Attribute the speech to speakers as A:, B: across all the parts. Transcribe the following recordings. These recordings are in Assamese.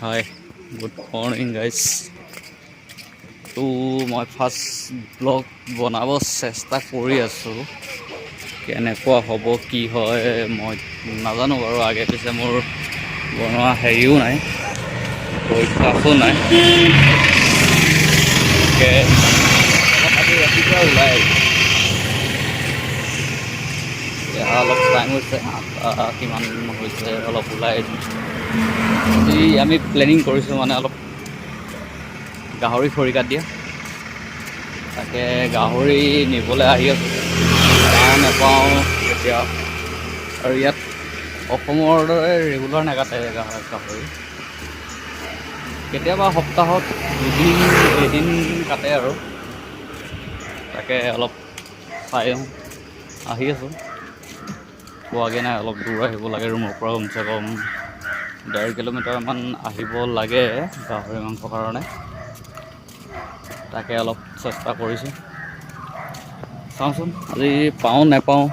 A: হাই, গুড মৰ্ণিং গাইজ। তো মই ফাৰ্ষ্ট ব্লগ বনাব চেষ্টা কৰি আছোঁ। কেনেকুৱা হ'ব, কি হয়, মই নাজানো বাৰু। আগে পিছে মোৰ বনোৱা হেৰিও নাই, অভ্যাসো নাই। গতিকে অলপ আজি ৰাতিপুৱা ওলাই আহিছোঁ। এতিয়া অলপ টাইম হৈছে, 8টা কিমান হৈছে। অলপ ওলাই আহিছোঁ। আজি আমি প্লেনিং কৰিছোঁ মানে অলপ গাহৰি খৰিকাত দিয়া। তাকে গাহৰি নিবলৈ আহি আছোঁ। পাওঁ নাপাওঁ এতিয়া। আৰু ইয়াত অসমৰ দৰে ৰেগুলাৰ নাকাটে গাহৰি। কেতিয়াবা সপ্তাহত দুদিন এদিন কাটে আৰু। তাকে অলপ চাই আহোঁ। আহি আছোঁ, পোৱাগৈ নাই। অলপ দূৰ আহিব লাগে ৰুমৰ পৰা। কমচে কম 1.5 কিলোমিটাৰমান আহিব লাগে গাহৰি মাংসৰ কাৰণে। তাকে অলপ চেষ্টা কৰিছোঁ। চাওঁচোন আজি পাওঁ নেপাওঁ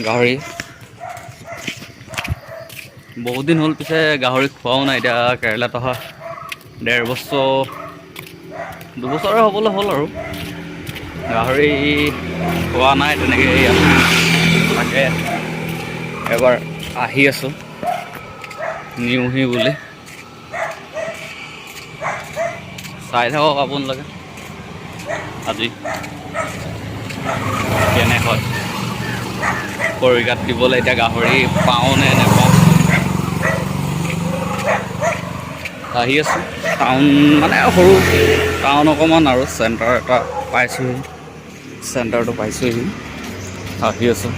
A: গাহৰি। বহুত দিন হ'ল পিছে গাহৰি খোৱাও নাই। এতিয়া কেৰেলাত অহা 1.5 বছৰ, 2 বছৰে হ'বলৈ হ'ল আৰু গাহৰি খোৱা নাই তেনেকৈ ইয়াত। তাকে এবাৰ আহি আছোঁ নিউহি বুলি। চাই থাকক আপোনালোকে আজি কেনে হয়। খৰিকাত দিবলৈ এতিয়া গাহৰি পাওঁ নে নেপাওঁ। আহি আছোঁ। টাউন মানে সৰু টাউন অকণমান আৰু চেণ্টাৰ এটা পাইছোঁহি। চেণ্টাৰটো পাইছোঁহি, আহি আছোঁ।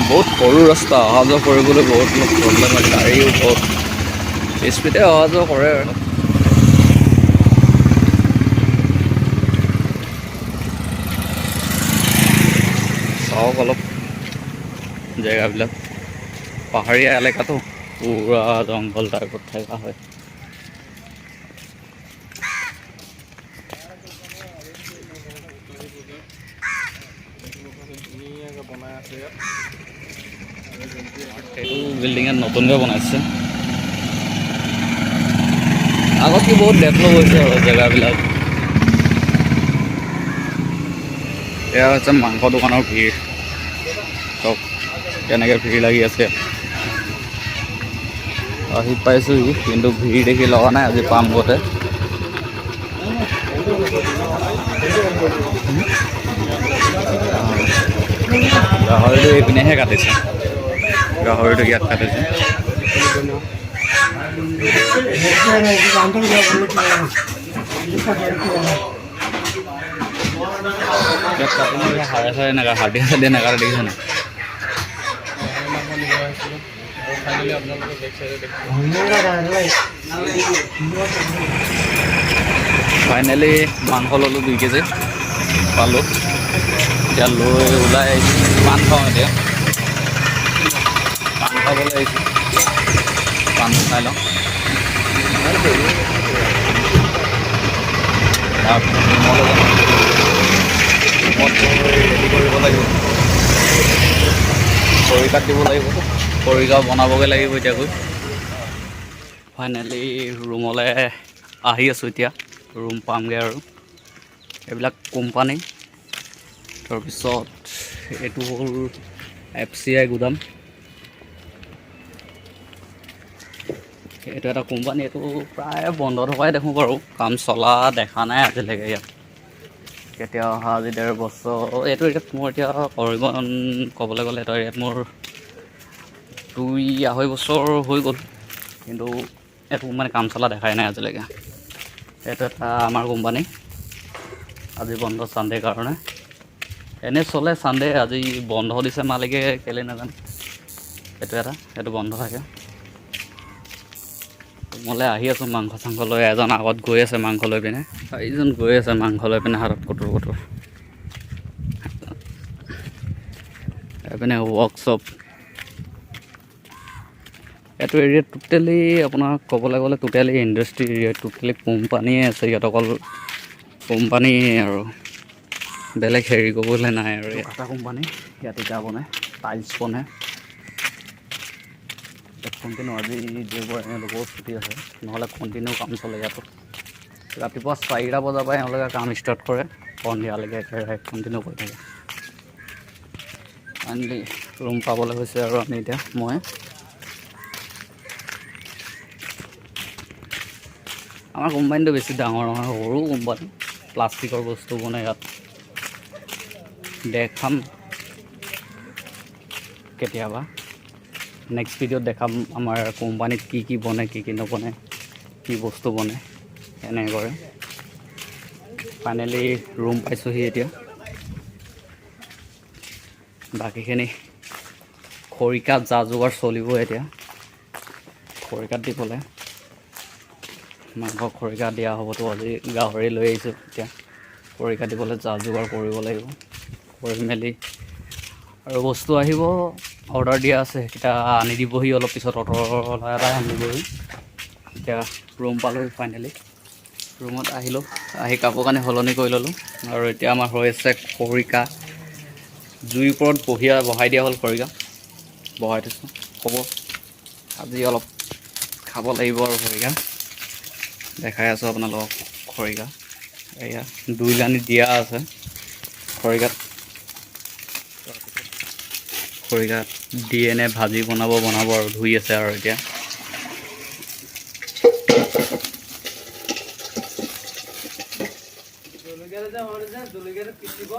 A: বহুত সৰু ৰাস্তা, অহা যোৱা কৰিবলৈ বহুত অলপ প্ৰব্লেম হয়। গাড়ীও বহুত স্পীডে অহা যোৱা কৰে আৰু। চাওক অলপ জেগাবিলাক, পাহাৰীয়া এলেকাটো, পূৰা জংঘল টাইপত থকা হয়।
B: ধুনীয়াকৈ বনাই আছে ইয়াত।
A: এইটো বিল্ডিং ইয়াত নতুনকৈ বনাইছে। আগতকৈ বহুত ডেভেলপ হৈছে আৰু জেগাবিলাক। এয়া হৈছে মাংস দোকানৰ ভিৰ। চাওক কেনেকৈ ভিৰ লাগি আছে। আহি পাইছোহি, কিন্তু ভিৰ দেখি লগা নাই আজি পাম গতে। গাহৰিটো এইপিনেহে কাটিছে। গাহৰিটো ইয়াত কাটিছে। ইয়াত কাটি হাড়ে চাৰে নাকা, হাড্ডি চাড্ডি নাকাটে, দেখিছে নাই?
B: গাহৰি মাংস নিব আহিছিলোঁ আৰু ফাইনেলি আপোনালোকে বেক চাইডে দেখিছে।
A: ফাইনেলি মাংস ল'লোঁ, 2 কেজি পালোঁ। এতিয়া লৈ ওলাই আহিছোঁ। পাণ খাওঁ এতিয়া। পাণ খাবলৈ আহিছোঁ। পাণ খাই লওঁ, তাৰপিছত ৰুমলৈ যাম। ৰুমত গৈ ৰেডি কৰিব লাগিব, খৰিকাত দিব লাগিব, খৰিকা বনাবগৈ লাগিব এতিয়া গৈ। ফাইনেলি ৰুমলৈ আহি আছোঁ। এতিয়া ৰুম পামগৈ আৰু। এইবিলাক কোম্পানী। তাৰপিছত এইটো হ'ল এফচিআই গুদাম। এইটো এটা কোম্পানী। এইটো প্ৰায় বন্ধ থকাই দেখোঁ বাৰু, কাম চলা দেখা নাই আজিলৈকে ইয়াত। কেতিয়া অহা আজি 1.5 বছৰ। এইটো এৰিয়াত মোৰ এতিয়া কৰিব ক'বলৈ গ'লে এইটো এৰিয়াত মোৰ 2-2.5 বছৰ হৈ গ'ল, কিন্তু একো মানে কাম চলা দেখাই নাই আজিলৈকে। এইটো এটা আমাৰ কোম্পানী। আজি বন্ধ চানডে কাৰণে। এনেই চলে চানডে, আজি বন্ধ দিছে মালিকে, কেলৈ নাজানো। এইটো এটা, এইটো বন্ধ থাকে। ৰুমলৈ আহি আছোঁ মাংস চাংস লৈ। এজন আগত গৈ আছে মাংস লৈ পিনে, এইজন গৈ আছে মাংস লৈ পিনে হাতত কটুৰ কটুৰ। এইপিনে ৱৰ্কশ্বপ। এইটো এৰিয়াত টোটেলি আপোনাৰ ক'বলৈ গ'লে টোটেলি ইণ্ডাষ্ট্ৰি এৰিয়া, টোটেলি কোম্পানীয়ে আছে ইয়াত। অকল কোম্পানীয়ে আৰু, বেলেগ হেৰি ক'বলৈ নাই আৰু। এটা কোম্পানী ইয়াত ইটা বনায়। টাইলছ বনে। কণ্টিনিউ আজি দেওবাৰ, এওঁলোকৰো ছুটি আছে, নহ'লে কণ্টিনিউ কাম চলে ইয়াতো। ৰাতিপুৱা 4টা বজাৰ পৰা এওঁলোকে কাম ষ্টাৰ্ট কৰে, সন্ধিয়ালৈকে একেৰাহে কণ্টিনিউ কৰি থাকে। ফাইনেলি ৰুম পাবলৈ হৈছে আৰু আমি এতিয়া মই আমাৰ কোম্পানীটো বেছি ডাঙৰ নহয়, সৰু কোম্পানী। প্লাষ্টিকৰ বস্তু বনে ইয়াত। দেখাম কেতিয়াবা, নেক্সট ভিডিঅ'ত দেখাম আমাৰ কোম্পানীত কি কি বনে, কি কি নবনে, কি বস্তু বনে, এনেকৈ কৰে। ফাইনেলি ৰুম পাইছোঁহি। এতিয়া বাকীখিনি খৰিকাত যা যোগাৰ চলিব। এতিয়া খৰিকাত দিবলৈ, মাংস খৰিকা দিয়া হ'বতো। আজি গাহৰি লৈ আহিছোঁ। এতিয়া খৰিকা দিবলৈ যা যোগাৰ কৰিব লাগিব। কৰি মেলি আৰু বস্তু আহিব, অৰ্ডাৰ দিয়া আছে, সেইকেইটা আনি দিবহি অলপ পিছত। অ'টোৱালা এটাই আনি দিবহি। এতিয়া ৰুম পালোহি। ফাইনেলি ৰুমত আহিলোঁ, আহি কাপোৰ কানি সলনি কৰি ল'লোঁ আৰু এতিয়া আমাৰ হৈ আছে খৰিকা। জুইৰ ওপৰত বহাই দিয়া হ'ল। খৰিকা বহাই থৈছোঁ, হ'ব। আজি অলপ খাব লাগিব আৰু খৰিকা। দেখাই আছোঁ আপোনালোকক খৰিকা। এয়া 2 লানি দিয়া আছে খৰিকাত। খৰিকাত দিয়ে নে ভাজি বনাব, বনাব আৰু ধুই আছে আৰু এতিয়া।
B: জলকীয়াটো পিচিব।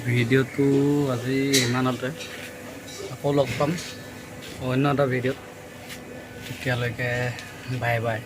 A: ভিডিঅ'টো আজি ইমানতে। আকৌ লগ পাম অন্য এটা ভিডিঅ'ত। তেতিয়ালৈকে বাই বাই।